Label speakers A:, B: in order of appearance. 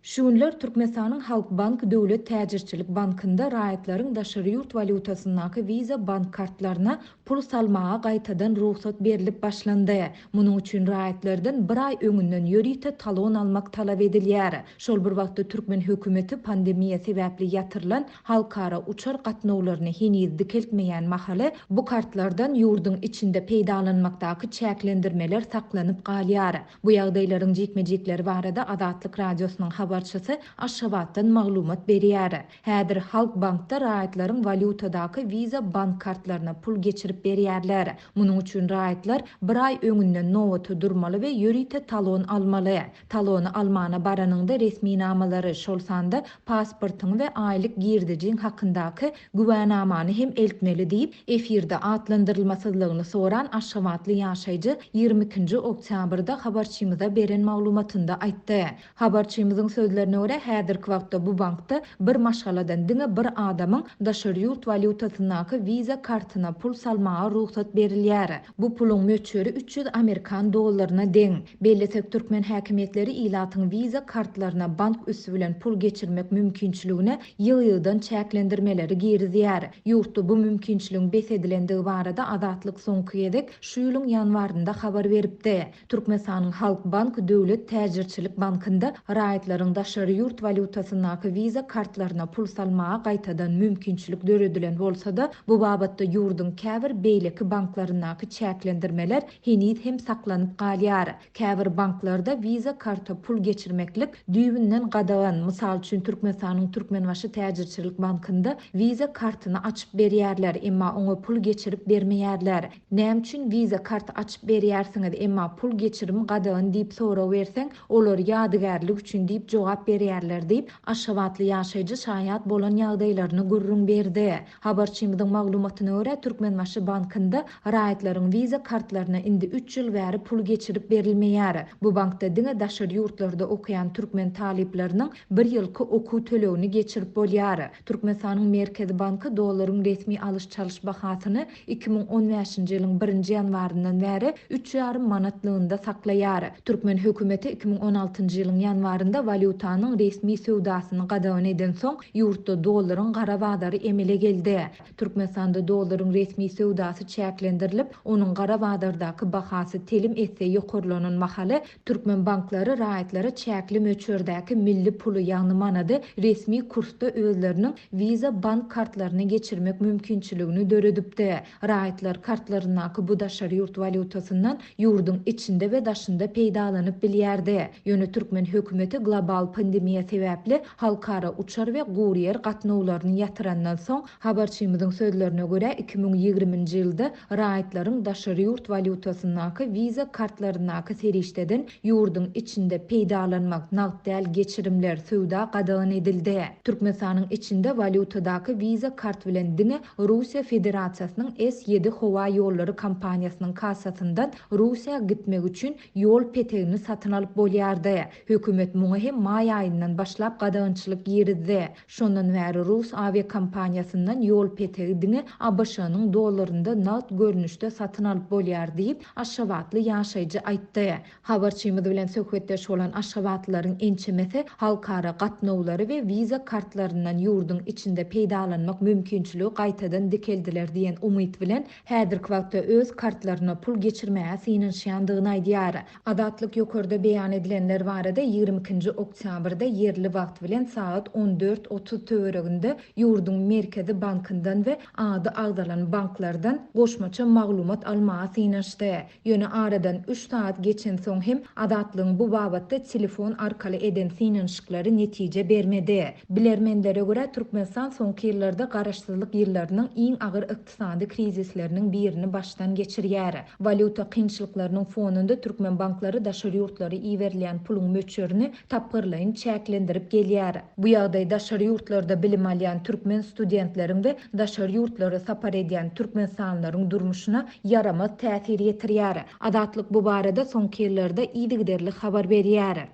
A: Şu günler Türkmenistanyň Halkbank döwlet täjirçilik bankynda raýatlaryň daşary ýurt walýutasyndaky Visa bank kartlaryna pul salmaga gaýtadan rugsat berlip başlandy. Munuň üçin raýatlardan bir aý öňünden ýörite talon almak talap edilýär. Şol bir wagtda türkmen hökümeti pandemiýa sebäpli ýatyrylan halkara uçar gatnawlaryny heniz dikeltmeýän mahaly, bu kartlardan ýurduň içinde peýdalanmakdaky çäklendirmeler saklanyp galýar. Bu ýagdaýlaryň jikme-jikleri barada Azatlyk Radiosynyň habarçysy Aşgabatdan maglumat berýär. Häzir Halkbankda raýatlaryň walýutadaky Visa bank kartlaryna pul geçirip berýärler. Munuň üçin raýatlar bir aý öňünden nobata durmaly we ýörite talon almaly. Talony almana baranyňda resminamalary, şol sanda pasportyňy we aýlyk girdejiň hakyndaky güwänamany hem eltmeli diýip, efirde atlandyrylmasyzlygyny soran aşgabatly ýaşaýjy 22-nji oktýabrda habarçymyza beren maglumatynda aýtdy. Habarçymyzyň sözlerine görä, häzirki wagtda bu bankda bir maşgaladan diňe bir adamyň daşary ýurt walýutasyndaky Visa kartyna pul salmaga rugsat berilýär. Bu puluň möçberi 300 amerikan dollaryna deň. Bellesek, türkmen häkimiýetleri ilatyň Visa kartlaryna bank üsti bilen pul geçirmek mümkinçiligine ýygy-ýygydan çäklendirmeleri girizýär. Ýurtda bu mümkinçiligiň bes edilendigi barada Azatlyk soňky gezek şu ýylyň ýanwarynda habar beripdi. Türkmenistanyň Halkbank döwlet täjirçilik bankynda raýatlaryň daşary ýurt walýutasyndaky Visa kartlaryna pul salmaga gaýtadan mümkinçilik döredilen bolsa-da, bu babatda ýurduň käbir beýleki banklaryndaky çäklendirmeler heniz hem saklanyp galýar. Käbir banklarda Visa karta pul geçirmeklik düýbünden gadagan. Mysal üçin, Türkmenistanyň Türkmenbaşy täjirçilik bankynda Visa kartyny açyp berýärler, emma oňa pul geçirip bermeýärler. Näme üçin Visa kart açyp berýärsiňiz, emma pul geçirim gadagan diýip sorag berseň, olar ýadygärlik üçin diýip jogap berýärler diýip, aşgabatly ýaşaýjy şaýat bolan ýagdaýlaryny gürrüň berdi. Habarçymyzyň maglumatyna görä, Türkmenbaşy bankynda raýatlaryň Visa kartlaryna indi üç ýyl bäri pul geçirip berilmeýär. Bu bankda diňe daşary ýurtlarda okaýan türkmen talyplarynyň bir ýylky okuw tölegini geçirip bolýar. Türkmenistanyň Merkezi banky dollaryň resmi alyş-çalyş bahasyny 2015-nji ýylyň birinji ýanwaryndan bäri üç ýarym manatlygynda saklaýar. Türkmen hökümeti 2016-njy ýylyň ýanwarynda walýutanyň resmi söwdasyny gadagan edensoň, ýurtda dollaryň gara bazary emele geldi. Türkmenistanda dollaryň resmi söwdasy çäklendirilip, onuň gara bazardaky bahasy telim esse ýokarlanan mahaly, Türkmen banklary raýatlara çäkli möçberdäki milli puly, ýagny manady resmi kursda özleriniň Visa bank kartlaryna geçirmek mümkinçiligini döredipdi. Raýatlar kartlaryndaky bu daşary ýurt walýutasyndan ýurduň içinde we daşynda peýdalanyp bilýärdi. Ýöne türkmen hökümeti global pandemiýa sebäpli halkara uçar we guryýer gatnawlaryny ýatyrandan soň, Habarçymyzyň sözlerine görä, 2020-nji ýylda raýatlaryň daşary ýurt walýutasyndaky Visa kartlaryndaky serişdeden ýurduň içinde peýdalanmak, nagt däl geçirimler, söwda gadagan edildi. Türkmenistanyň içinde walýutadaky Visa kart bilen diňe Russiýa Federasiýasynyň S ýedi howa ýollary kompaniýasynyň kassasyndan Russiýa gitmek üçin ýol petegini satyn alyp bolýardy. Hökümet muňa hem maý aýyndan başlap gadagançylyk girizdi. Şondan bäri rus awiakompaniýasyndan ýol petegi diňe ABŞ-nyň dollarynda nagt görnüşde satyn alyp bolýar diýip, aşgabatly ýaşaýjy aýtdy. Habarçymyz bilen söhbetdeş bolan aşgabatlylaryň ençemesi halkara gatnawlary we wiza kartlaryndan ýurduň içinde peýdalanmak mümkinçiligi gaýtadan dikeldiler diýen umyt bilen, häzirki wagtda öz kartlaryna pul geçirmäge synanyşýandygyny aýdýar. Azatlyk ýokarda beýan edilenler barada 22-nji oktýabrda ýerli wagt bilen sagat 14.30 töwereginde ýurduň Merkezi bankyndan we ady agzalan banklardan goşmaça maglumat almaga synanyşdy. Ýöne aradan üç sagat geçensoň hem Azatlygyň bu babatda telefon arkaly eden synanyşyklary netije bermedi. Bilermenlere görä, Türkmenistan soňky ýyllarda garaşsyzlyk ýyllarynyň iň agyr ykdysady krizisleriniň birini başdan geçirýär. Walýuta kynçylyklarynyň fonunda türkmen banklary daşary ýurtlara iberilýän puluň möçberini tapgyrlaýyn çäklendirip gelýär. Bu ýagdaý daşary ýurtlarda bilim alýan türkmen studentleriň we daşary ýurtlara sapar edýän türkmenistanlylaryň durmuşyna ýaramaz täsir ýetirýär. Azatlyk bu barada soňky ýyllarda yzygiderli habar berýär.